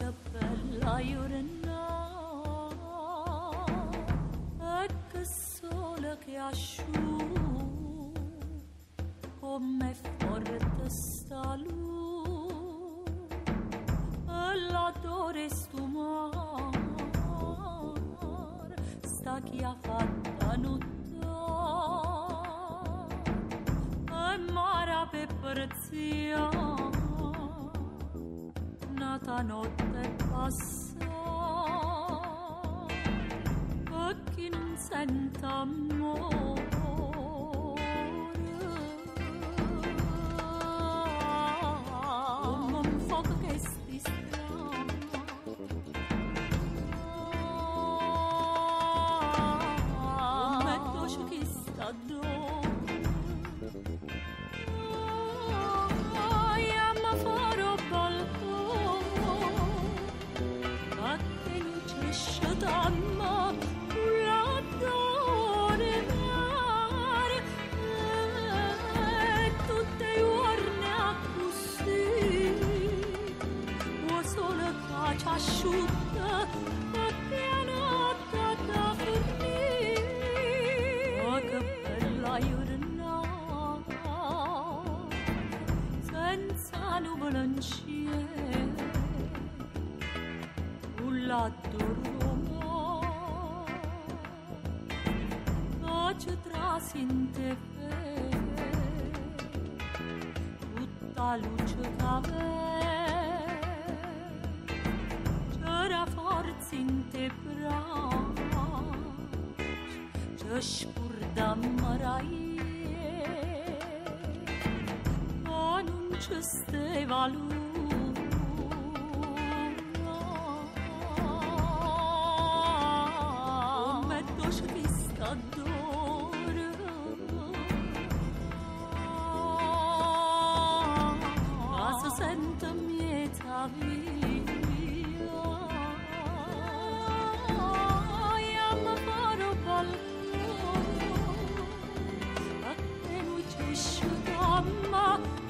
Che bella giornata e che sole che asciù, come forte sta luce e l'odore sto mar, sta chi ha fatta nottata e mara per perzia nata notte passò per chi non sente amore. Come un fuoco che si strana, come dolce che sta addosso. Asciutta perché notte da fornire. Oh, che bella giornata senza nuvole in cielo, l'adoro che ci trasi in te, tutta luce che c'era forza in te braccia, ci scordammo ma non ci steva luna. Come dolce che sta adoro, ma si sente miezza via. Iam fare un balcone, a te noi ci asciugammo.